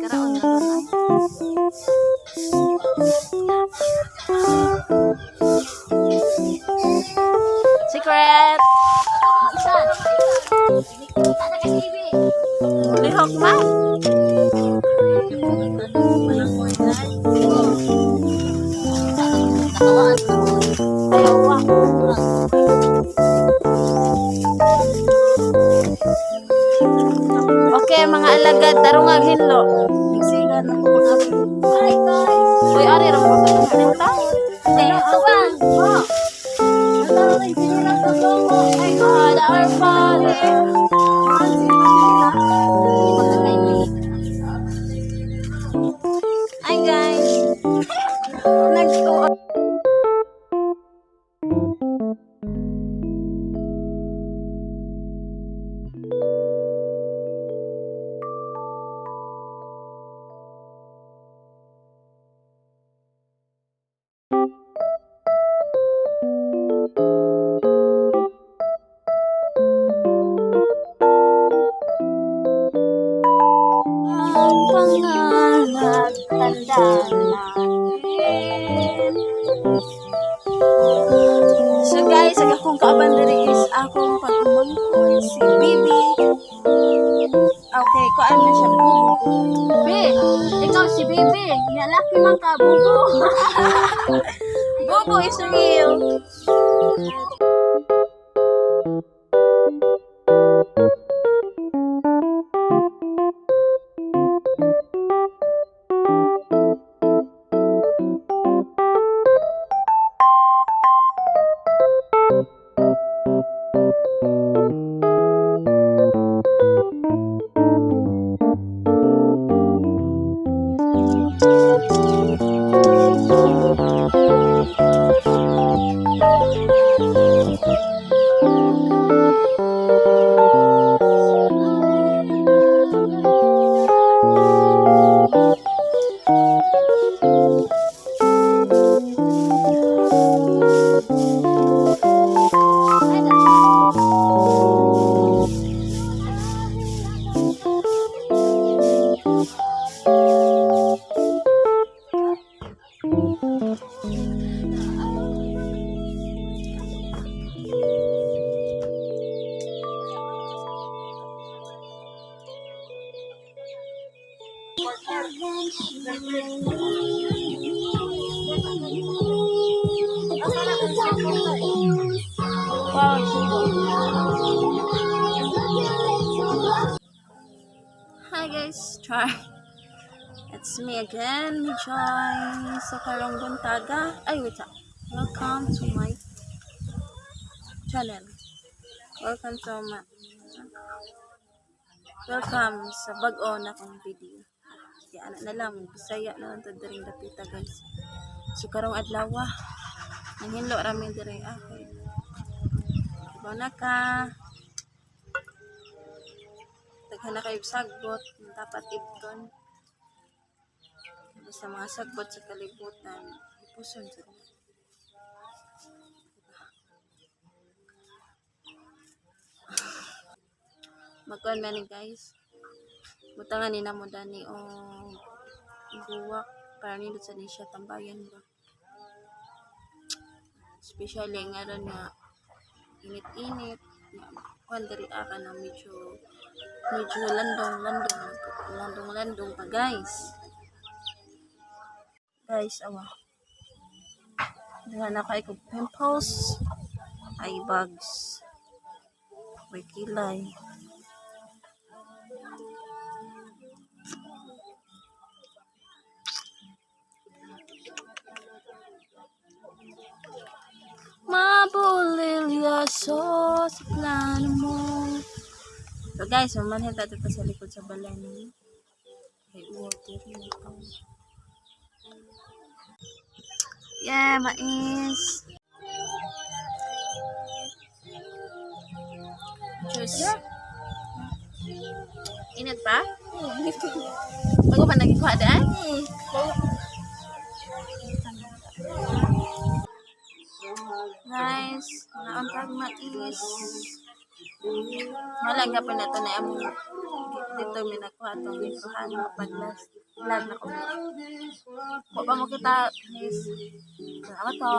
Karaon na to. Secret! Maisan. Kita na kay TV. Lihok ma. Nakawaan ko. Ayaw wa. Okay, mga alagad, tarungag hinlo. Nagsigan ako mga. Hi guys. Uy, ari ra mo ka. Ay, tuwan. Oh. My God, our Father. Hi guys. Nagtuo. Ang pangalan, tanda natin. So guys, ang akong kauban diri is akong pag-umangkon si Bibi. Okay, kuan na siya, Bubu. Be, ikaw si Bebe. Nalaki man ka, bubo. Bubu is real. Hi guys, try. It's me again, Joy sa karong buntaga. Ay, wait ah. Welcome to my channel. Welcome to my Welcome sa bag-o na kong video. Kaya ana na lang, Bisaya na lang to diring dapita, guys. So karong adlaw, nanghinlo ra mi diri ako. Ibaw na ka. Daghan na kayo sagbot, dapat ibton. Basta mga sagbot sa kalibutan, ipuson sa Magkuan man ni, guys. Butangan ni namo dani o buwak para nindot sa ni siya tambayan ba. Especially ngaron nga init-init nga kuan diri aka na medyo medyo landong landong landong landong pa, guys. Guys, awa. Daghan na kay kog pimples, eye bags, may kilay. Mabulilyaso sa plano mo. So guys, mamanhin tayo dito sa likod sa balay ni. Kay water nito. Yeah, mais. Juice. Init pa? Bago pa nagikuha daan? Guys, naon tag mais. Wala pa na to na among dito mi nakuha tong gikuha nga paglas. Vlog na ko. Wa pa mo kita, guys. Salamat to.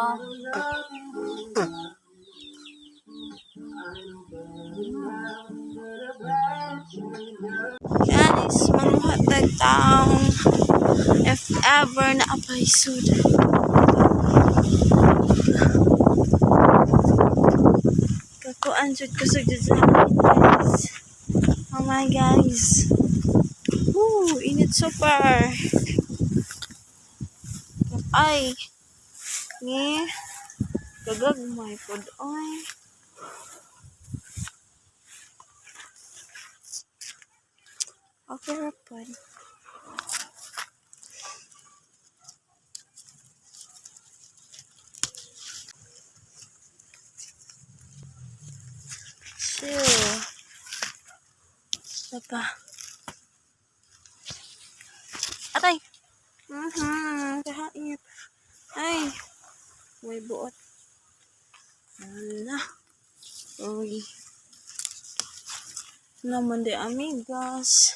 Guys, manguha tag taong if ever na apay sud. Kakuan jud kusog jud sa guys. Oh my guys. Woo, init super. Ay, ni gagagmay pod ay. Okay ra pod. Chill. Isa pa. Atay! Kahait. Ay! May buot. Wala. Uy. Naman di amigas.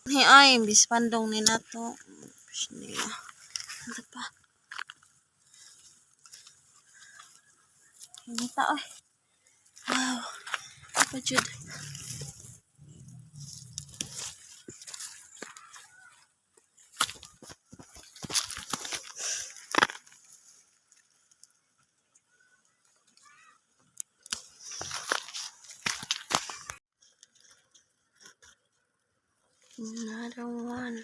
Ni ay, imbis pandong ni nato. Niya. Ano pa? Hinita ay. Wow. Apa jud? Another one.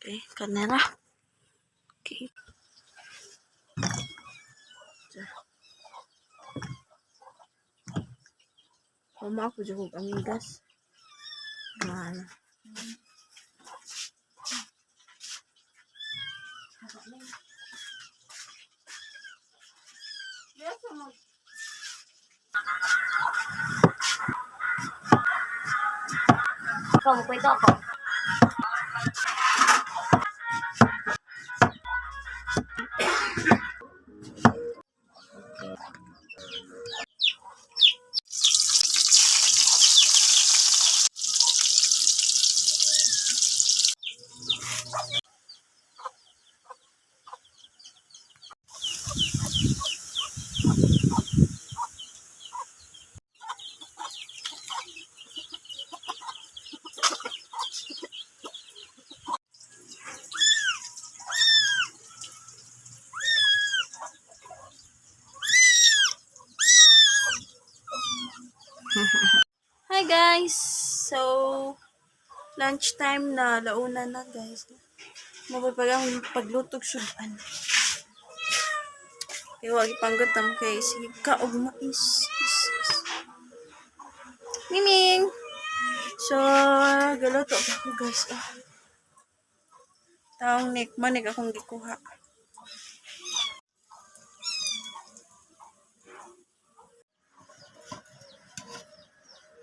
Okay, kanera. Okay. Mama ako jud kog amigas. Man. Ikaw, magkwento ako. Guys. So, lunchtime na. Launa na, guys. Mabapag ang paglutog sudan. Kaya wag ipanggutom kay sige ka og mais. Is, is. Miming! So, galuto pa ko, guys. Ah. Taong nik, manig akong gikuha.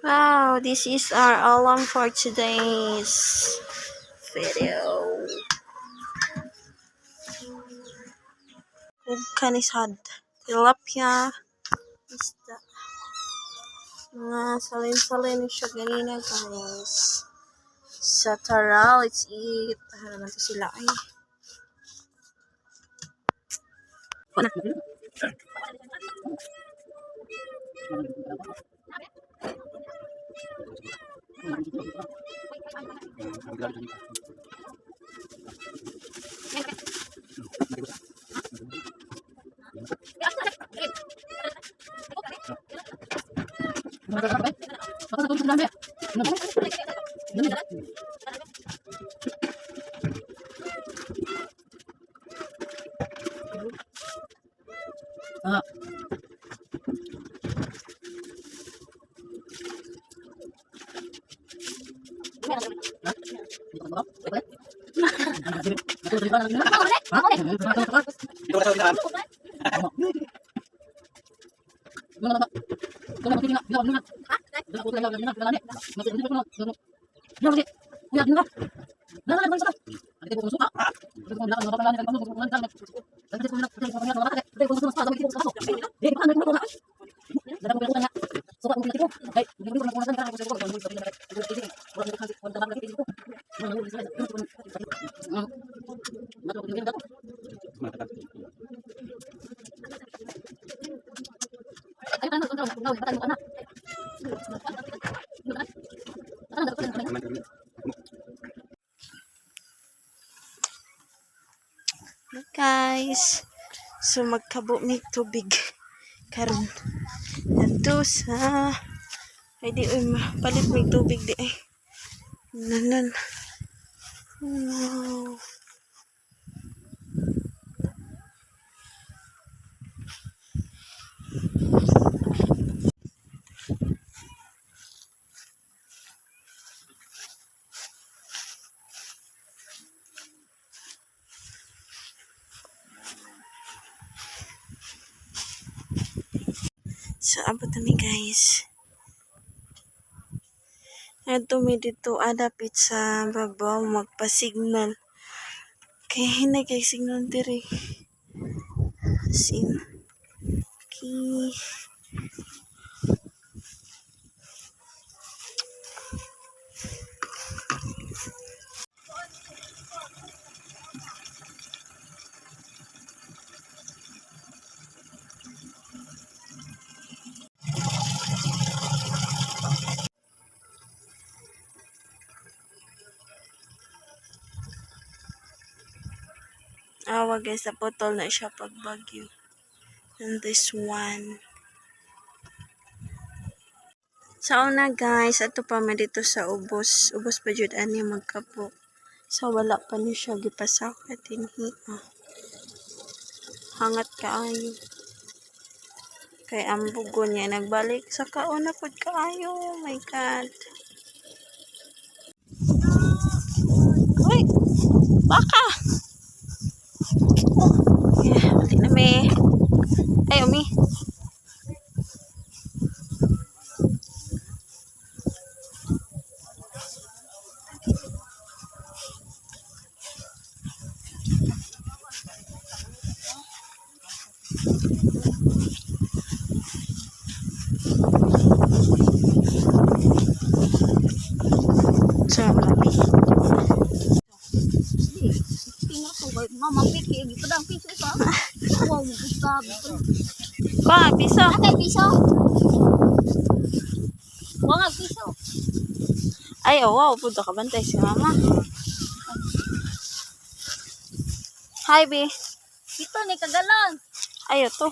Wow, this is our alarm for today's video. Ug kanisad, tilapia, isda. Mga salin-salin siya ganina, guys. So tara, let's eat. Ano naman to sila ay. Guys, so magkabo mig tubig karon. Adto sa ay di uy palit mig tubig di ay. Nanan. Wow. So abot na mi, guys. Adto mi dito adapit sa babaw magpa-signal. Kay hinay kay signal diri. As in. Okay. Awa guys, naputol na siya pag bagyo. And this one. Sa una guys, ato pa man dito sa ubos. Ubos pa jud ani magkapo. So wala pa ni siya gipasaka dinhi. Ah. Hangat kaayo. Kay ang bugo niya nagbalik sa kauna pud kaayo. Oh my God. Uy! Baka! Yeah, balik na mi. Ay, umi. So, kami. Tingnan ko kay Mama Piki, ito lang piso isa. Wow, grabe. Kwa, piso. Ate, piso. Wa nga piso. Ay, oh, wow. Puto ka bantay si mama. Hi, B. Ito ni kagalon. Ay, ito.